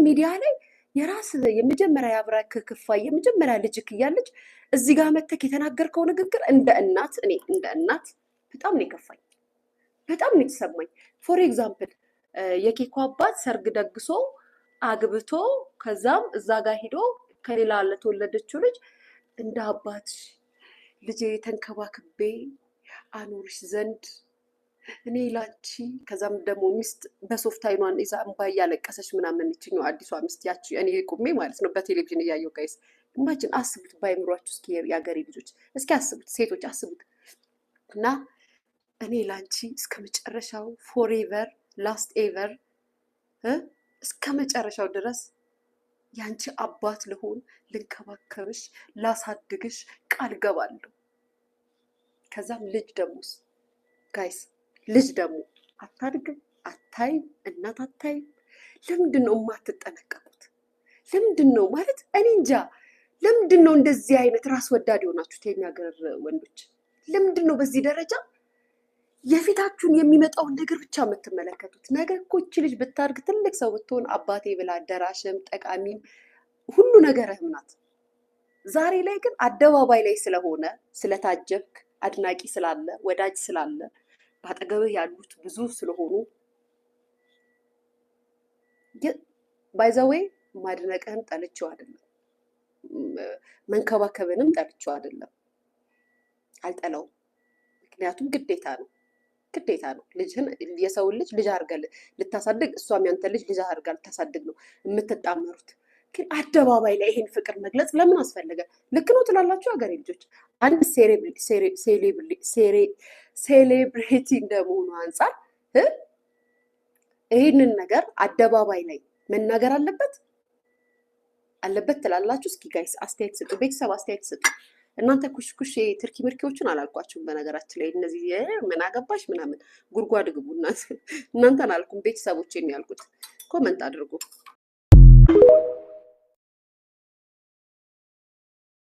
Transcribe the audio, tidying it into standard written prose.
ሚዲያ ላይ የራስ የመጀመሪያ የአብራክ ክፋይ የመጀመሪያ ልጅክ እያለች እዚህ ጋር መተክ የተናገርከው ንግግር እንደ እናት፣ እኔ እንደ እናት በጣም ነው የከፋኝ፣ በጣም ነው የተሰማኝ። For example የኬኩ አባት ሰርግ ደግሶ አግብቶ ከዛም እዛ ጋር ሂዶ ከሌላ ለተወለደችው ልጅ እንደ አባትሽ ልጄ ተንከባክቤ አኖርሽ ዘንድ እኔ ላንቺ፣ ከዛም ደግሞ ሚስት በሶፍት አይኗን ይዛ እንባ እያለቀሰች ምናምን፣ ይችኛው አዲሷ ሚስት ያቺ እኔ ቁሜ ማለት ነው በቴሌቪዥን እያየው፣ guys imagine አስቡት፣ ባይምሯችሁ እስኪ የአገሬ ልጆች እስኪ አስቡት፣ ሴቶች አስቡት። እና እኔ ላንቺ እስከ መጨረሻው forever last ever እስከ መጨረሻው ድረስ ያንቺ አባት ልሆን፣ ልንከባከብሽ፣ ላሳድግሽ ቃል ገባለሁ። ከዛም ልጅ ደሞስ guys፣ ልጅ ደግሞ አታድግም፣ አታይም፣ እናት አታይም። ለምንድን ነው የማትጠነቀቁት? ለምንድን ነው ማለት እኔ እንጃ። ለምንድን ነው እንደዚህ አይነት ራስ ወዳድ የሆናችሁት የኛ ሀገር ወንዶች? ለምንድን ነው በዚህ ደረጃ የፊታችሁን የሚመጣውን ነገር ብቻ የምትመለከቱት? ነገ እኮ ይህች ልጅ ብታድግ፣ ትልቅ ሰው ብትሆን አባቴ ብላ ደራሽም ጠቃሚም ሁሉ ነገርህም ናት። ዛሬ ላይ ግን አደባባይ ላይ ስለሆነ፣ ስለታጀብክ፣ አድናቂ ስላለ፣ ወዳጅ ስላለ፣ በአጠገብህ ያሉት ብዙ ስለሆኑ፣ by the way ማድነቅህን ጠልቼው አይደለም፣ መንከባከብንም ጠልቼው አይደለም፣ አልጠላውም። ምክንያቱም ግዴታ ነው፣ ግዴታ ነው። ልጅህን የሰውን ልጅ ልጅ አድርገህ ልታሳድግ፣ እሷም ያንተ ልጅ ልጅ አድርጋ ልታሳድግ ነው የምትጣመሩት። ግን አደባባይ ላይ ይሄን ፍቅር መግለጽ ለምን አስፈለገ? ልክ ነው ትላላችሁ ሀገሬ ልጆች? አንድ celebrity እንደመሆኑ አንጻር ይህንን ነገር አደባባይ ላይ መናገር አለበት አለበት ትላላችሁ? እስኪ guys አስተያየት ስጡ፣ ቤተሰብ አስተያየት ስጡ። እናንተ ኩሽኩሽ ትርኪ ምርኪዎችን አላልኳችሁም። በነገራችን ላይ እነዚህ ምን አገባሽ ምናምን ጉድጓድ ግቡ። እናንተን አልኩም፣ ቤተሰቦቼን ያልኩት። Comment አድርጉ።